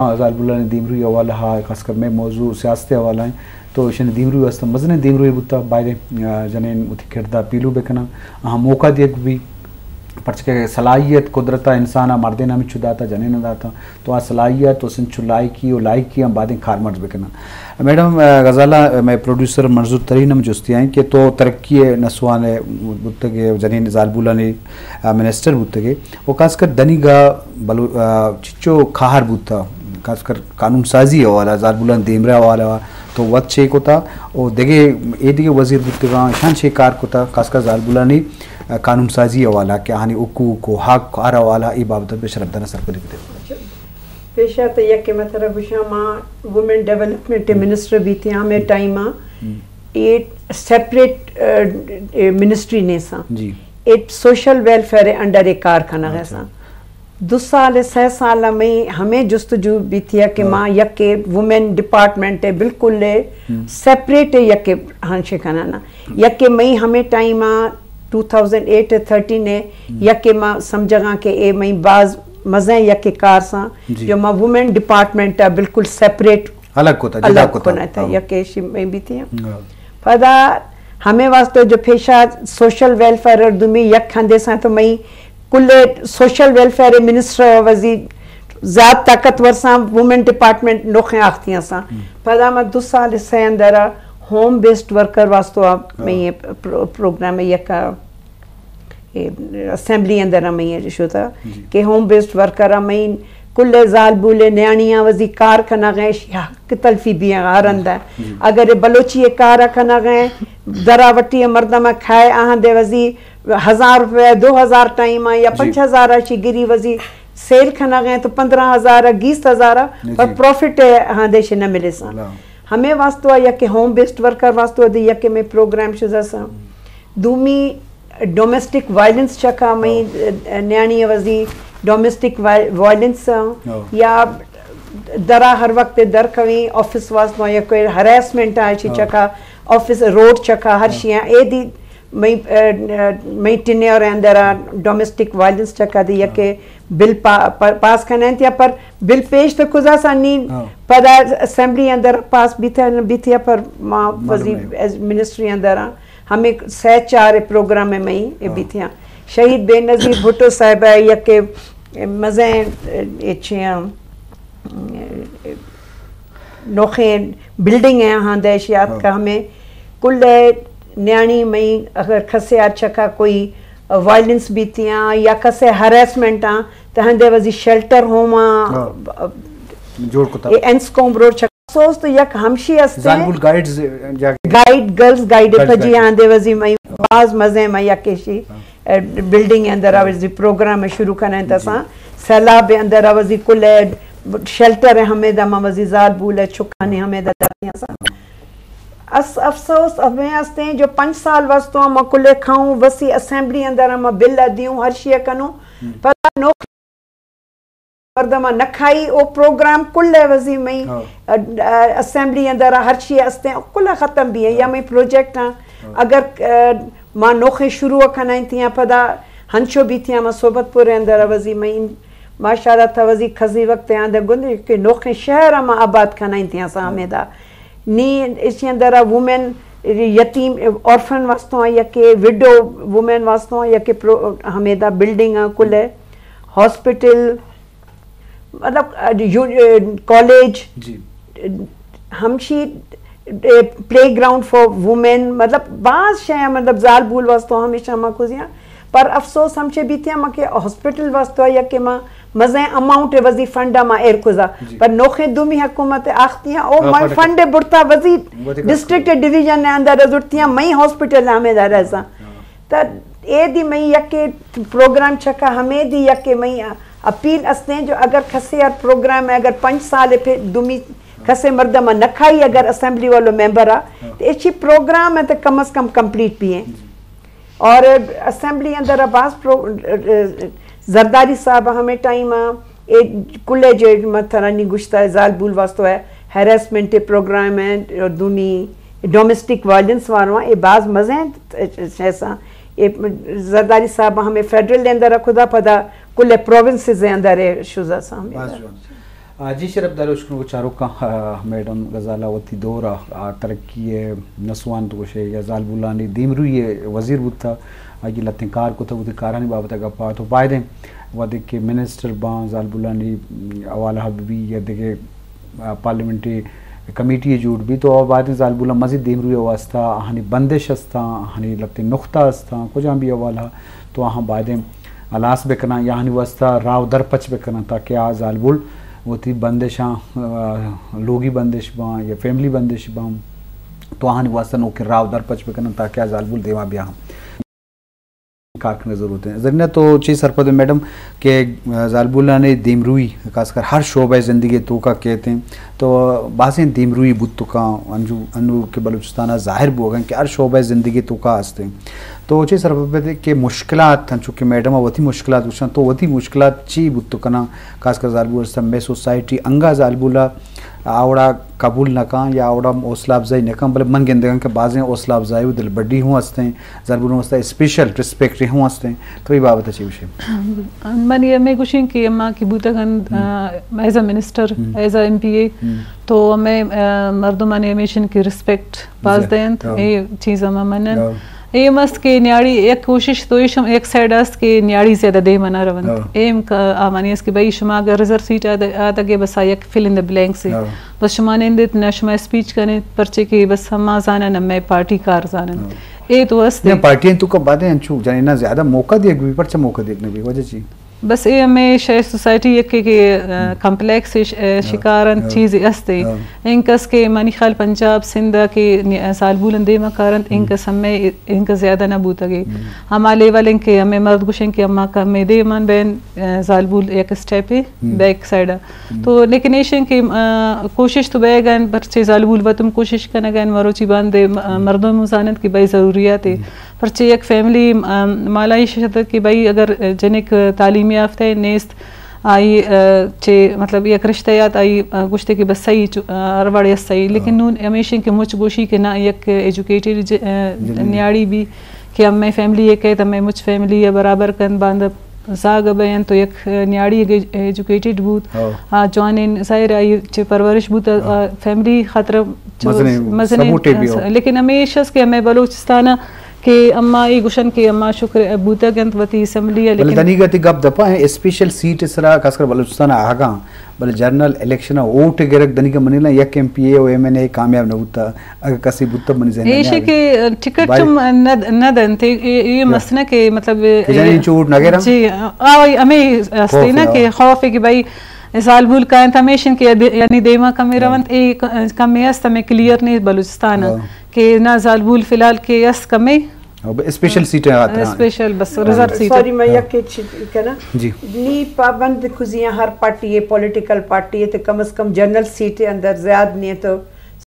ہاں، زالبولانی دیمروئی حوالہ ءَ، خاص کر مئے موضوع سیاست ءِ حوالہ ءَ، تو ایشانی دیمروئی واستہ مزنیں دیمروئی بوتا، بایدیں، آ، جنین وتی کردار پیلو بکنن، آہاں موقع دیگ بی، پرچہ کہ صلاحیت قدرت ءَ انسان ءَ مردین ہمینچو داتا، جنین ءَ داتا، تو آ صلاحیت و سنچو لائقی و لائقی ہم بایدیں کارمرز بکنن۔ میڈم، آ، غزالہ، آ، مئے پروڈیوسر منظور ترین ہم جستی آئیں کہ تو ترقی نسوان بوتگے، جنین زالبولانی، آ، منسٹر بوتگے، و خاص کر دنیگا بلو-، آ، چچو کار بوتا، خاص کر قانون سازی حوالہ، زالبولان دیمرا حوالہ تو وت چے کتا، و دگہ اے دگہ وزیر بوتگاں، شان چے کار کتا، خاص کر زالبولانی، آ، قانون سازی حوالہ کہ آہانی حقوق و حق ہر حوالہ، اے بابت بشر ابدان سرپدی بدے۔ پیشا تو یک کہ میں ترا گوشاں، ما وومن ڈیولپمنٹ منسٹر بیتیاں ہمے ٹائم ءَ، اے سیپریٹ، آ، اے منسٹری نیساں۔ جی۔ اے سوشل ویلفیئر انڈر اے کار کنگ اچھا۔ ایساں۔ دو سال، سہ سال ءَ مئی ہمے جستجو بیتیا کہ ہاں۔ ما یک وومن ڈپارٹمنٹ ءَ بالکل سیپریٹ یک ہنچے کنانا۔ یک مئی ہمے ٹائم ءَ ٹو تھاؤزنڈ ایٹ تھرٹین ءَ، ہم۔ یک ما سمجھگاں کہ اے مئی باز مزیں یک کار ساں، جی۔ جو ما وومن ڈپارٹمنٹ ءَ بالکل سیپریٹ الگ کتا، جدا الگ کتا۔ کنا تھا، ہاں۔ یک ایشی مئی بیتیاں۔ ہاں۔ پدا ہمے واسطہ جو پیشا سوشل ویلفیئر اور دومی یک ہندے ساں تو مئی کل سوشل ویلفیئر منسٹر وزی زیات طاقتور ساں، وومن ڈپارٹمنٹ نوخیں آختیاں ساں۔ ہم۔ پدا ما دو سال سے اندر ہوم بیسڈ ورکر واسطہ ہاں۔ مئی پرو-، پروگرام یک، اے، اسمبلی اندر ہم یہ شتا جی۔ کہ ہوم بیسڈ ورکر ہم کل زالبول نیانیاں وزی کار کنگ ءَ، ایشی حق تلفی بیاں ہر ہندا۔ جی۔ اگر بلوچی کار کنگ ءَ، درا وٹی مردم کھائے آہاں دے وزی ہزار روپے، دو ہزار ٹائم یا جی۔ پنچ ہزار چی گری وزی سیل کنگ ءَ تو پندرہ ہزار، گیست ہزار جی۔ پر پروفٹ آہاں دے شے نہ ملے سا۔ اللہ۔ ہمے واسطہ یک ہوم بیسڈ ورکر واسطہ دی یک میں پروگرام شزا سا۔ دومی ڈومیسٹک وائلنس چکا مئی، ہاں۔ نیانی وزی ڈومیسٹک وائ-، وائلنس، ہاں۔ یا درا ہر وقت در کویں آفس واسطہ یا کوئی ہراسمنٹ آ چی ہاں۔ چکا آفس روڈ چکا ہر ہاں۔ شیاں اے دی مئی، مئی ٹنے اور اندرا ڈومیسٹک وائلنس چکا دی ہاں۔ یک بل پا-، پا-، پاس کننت یا پر بل پیش تو کزا سانی ہاں۔ پدا اسمبلی اندر پاس بیتن بیتیا پر ما معلوم وزی نہیں۔ ایز منسٹری اندرا ہمیں سہ چار پروگرام میں مئی ہاں۔ بیتیاں۔ شہید بے نظیر بھٹو صاحب ہے یک مزیں اچھے نوخیں بلڈنگ ہیں ہاں دیشیات ہاں۔ کا ہمیں کل نیانی مئی اگر کسے آ چکا کوئی وائلنس بیتیاں یا کسے ہراسمنٹ آں تو ہندے وزی شیلٹر ہوم آں ہاں۔ جوڑ کتا۔ اے انسکوم روڈ چکا۔ افسوس تو یک ہمشی است زالبول گائیڈز جا گائیڈ، گرلز گائیڈ گرلز پجی گائیڈ۔ آندے وزی مئی باز مزے مئی یکیشی ہاں۔ اے، بلڈنگ اندر جی۔ آوزی پروگرام شروع کنن جی۔ تساں سیلاب اندر آوزی کل شیلٹر ہمیں دا ما وزی زالبول چکانی ہمیں دا داتیاں سا۔ اس افسوس ہمیں ہستیں جو پنچ سال واسطوں ہم کل کھاؤں وسی اسمبلی اندر ہم بل دیوں ہر شیء کنوں ہم۔ پدا نو مردم نہ کھائی، او پروگرام کل ہے وزی مئی، ہاں۔ ا-، ا-، اسمبلی اندر ہر چی ہستیں، کل ختم بھی ہیں، یا ہاں۔ مئی پروجیکٹ ہیں۔ ہاں۔ اگر، ا، ما نوخیں شروع کنائیں تیاں پدا ہنچو بھی تیاں ما صحبت پورے اندر وزی مئی، ماشاءاللہ تھا وزی کھزی وقت آندے گندے کہ نوخیں شہر ہم آباد کنائیں تیاں سا ہاں۔ ہمیں دا۔ نی اسی اندر وومن یتیم اورفن واسطوں یا کہ وڈو وومن واسطوں یا کہ پرو-، ہمیں دا بلڈنگ ہیں کل ہے۔ ہاسپٹل، مطلب، ا، یو-، ا، کالج، جی۔ ا، ہمشی، ا، پلے گراؤنڈ فار وومن، مطلب، باز شے، مطلب، زال بول واسطو ہمیشہ ما کزیاں۔ پر افسوس ہمچے بیتیاں ما کہ ہاسپٹل واسطو یا کہ ما مزیں اماؤنٹ وزی فنڈ ما ایر کزا۔ جی۔ پر نوخیں دومی حکومت آختیاں، او ہاں، ما فنڈ فنڈ برتا وزی وزی ڈسٹرکٹ ڈویژن نے اندر زرتیاں، مئی ہاسپٹل ہمیں دا رہساں۔ ہاں۔ تا اے دی مئی یکے پروگرام چکا ہمے دی یکے مئی اپیل استیں جو اگر کسے ہر پروگرام ہے، اگر پنچ سال پہ دومی کسے مردم نہ کھائی، اگر اسمبلی والو ممبر آ، ہاں۔ تو اچھی پروگرام ہے تو کم از کم کمپلیٹ بھی ہیں۔ جی۔ اور اسمبلی اندر باز پرو-، زرداری صاحب ہمیں ٹائم آ، اے کل ہے جو مثلاً نی گشتہ زال بول واسطو ہے، ہراسمنٹ پروگرام ہے اور دونی ڈومیسٹک وائلنس وارواں، اے باز مزیں ایسا۔ اے زرداری صاحب ہمیں فیڈرل دے اندر کدا پدا کل پروونسز دے اندر اے شوزا سامنے۔ باز جوان۔ آ، جی شرپ دار، اشکنوک چاروکاں، آ، میڈم غزالہ وتی دور ءَ، آ، ترقی ءِ نسوانت گوشے یا زالبولانی دیمروئی ءِ وزیر بوتا، آئی لتیں کار کتا، وتی کارانی بابت ءَ گپ ءَ تو بائدیں وھدے کہ منسٹر باں زالبولانی حوالہ ءَ بہ بی یا دگہ، آ، پارلیمنٹری کمیٹی جوڑ بی تو آ بائدیں زالبولاں مزید دیمروئی ءِ واسطہ آہانی بندش استاں، آہانی لتیں نقطہ استاں، کجام بھی حوالہ تو آہاں بائدیں ہلاس بکناں یا آہانی واسطہ راہ و در پچ بکناں تاکہ آ زالبول وتی بندشاں، آ، لوگی بندش باں یا فیملی بندش باں تو آہانی واسطہ نوکیں راہ و در پچ بکناں تاکہ آ زالبول دیما بیاہاں۔ کار کنگ ضرورت ہے۔ زرینہ تو چی سرپد ہے میڈم کہ، آ، زالبولانی دیمروئی خاص کر ہر شعبہ زندگی توکا کہتے ہیں تو بازیں دیمروئی بوت کاں انجو انو کہ بلوچستان ظاہر بوگن کہ ہر شعبہ زندگی توکا ہستے۔ تو چی سرپد کہ مشکلات ہنچو کہ میڈم وتی مشکلات گوشن تو وتی مشکلات چی بوت کناں، خاص کر زالبول است مئے سوسائٹی انگا زالبولا آوڑا قبول نہ کاں یا آوڑا حوصلہ افزائی نہ کاں، بلے من گندگاں کہ بازیں حوصلہ افزائی و دلبڈی ہوں ہستیں، زالبولوں واسطہ اسپیشل ریسپیکٹ ہوں ہستیں۔ تو یہ بابت چی گوشے؟ من یہ میں گوشیں کہ اما کی بوتگن، as a minister, as a M P A, تو ہمیں، آ، مردمانی ہمیشن کی ریسپیکٹ باز دینت، اے چیز ہم منن۔ اے مست کہ نیاڑی یک کوشش تو ایشم یک سائیڈ است کہ نیاڑی زیادہ دیم نہ رونت۔ ایم کا آمانی است کہ بھئی شما اگر ریزرو سیٹ آد-، آدگے بس آ یک فل ان دا بلینکس ہے۔ بس شما نندت نہ شما اسپیچ کنے پرچے کہ بس ہما زانن نہ مئے پارٹی کار زانن۔ اے تو است۔ نہ پارٹی تو کا باتیں انچو جانے نہ زیادہ موقع دیگ بھی پرچہ موقع دیگ نہ بھی وجہ چی؟ بس اے ہمیں شہ سوسائٹی یک کہ، کہ، آ، کمپلیکس ش-، آ، شکار انت چیز استے۔ انکس کہ منی خیال پنجاب سندھ کہ نی-، زالبول اندے ما کارنت انکس ہمیں انکس زیادہ نہ بوتگے۔ ہما لیول ان کہ ہمیں مرد گوشن کہ اما کمے دے من بین، آ، زالبول یک اسٹیپ ہے بیک سائیڈ۔ تو لیکن ایشن کہ، آ، کوشش تو بیگن پرچے زالبول وتم کوشش کنگن مروچی باندے م-، آ، مردم زانت کہ بھئی ضروریات ہے۔ پرچے یک فیملی، آ، مالا ایش اتگ کہ بھئی اگر جنک تعلیم یافتہ نیست، آئی، آ، چے مطلب یک رشتہ یات آئی، آ، گوشتے کہ بس صحیح چو-، آ، ہر وڑے صحیح، لیکن نون ہمیشہ کہ مچ گوشی کہ نہ یک ایجوکیٹڈ ج-، آ، نیاڑی بھی کہ ہمیں فیملی یہ کہت ہمیں مچ فیملی یا برابر کن باندھ زاگ بین تو یک نیاڑی ایجوکیٹڈ بوت، آ، جوانین ظاہر آئی چے پرورش بوت، آ، فیملی خاطر چو مزنیں مزنیں سپورٹے بھی ہو۔ لیکن ہمیشہ کہ ہمیں بلوچستان کہ اما اے گوشن کہ اما شکر بوتگ انت وتی اسمبلی ء، بلے لیکن دنیگا تی گپ دپا ہیں، اسپیشل سیٹ سرا خاص کر بلوچستان آگاں، بلے جنرل الیکشن ووٹ گرگ دنیگا منی نا یک ایم پی اے و ایم این اے کامیاب نہ بوتا، اگر کسی بوتا منی ذہن ایشی کہ ٹکٹ چم نہ، نہ دنت، اے، اے مسئلہ کہ مطلب کہ جنین چوٹ نہ گرا؟ جی، آ، ہمیں ہستے نا کہ خوف ہے کہ بھائی زالبول کا انت ہمیشن کہ یعنی دیما کمے رونت، اے کمے است ہمیں کلیئر نہیں بلوچستان۔ کہ نا زالبول فی الحال کہ است کمے۔ اسپیشل سیٹیں آتاں۔ اسپیشل بس ریزرو سیٹ۔ سوری، میں یک چیز کنا۔ جی۔ نی پابند کزیاں ہر پارٹی ہے، پولیٹیکل پارٹی ہے، تو کم از کم جنرل سیٹ اندر زیاد نہیں تو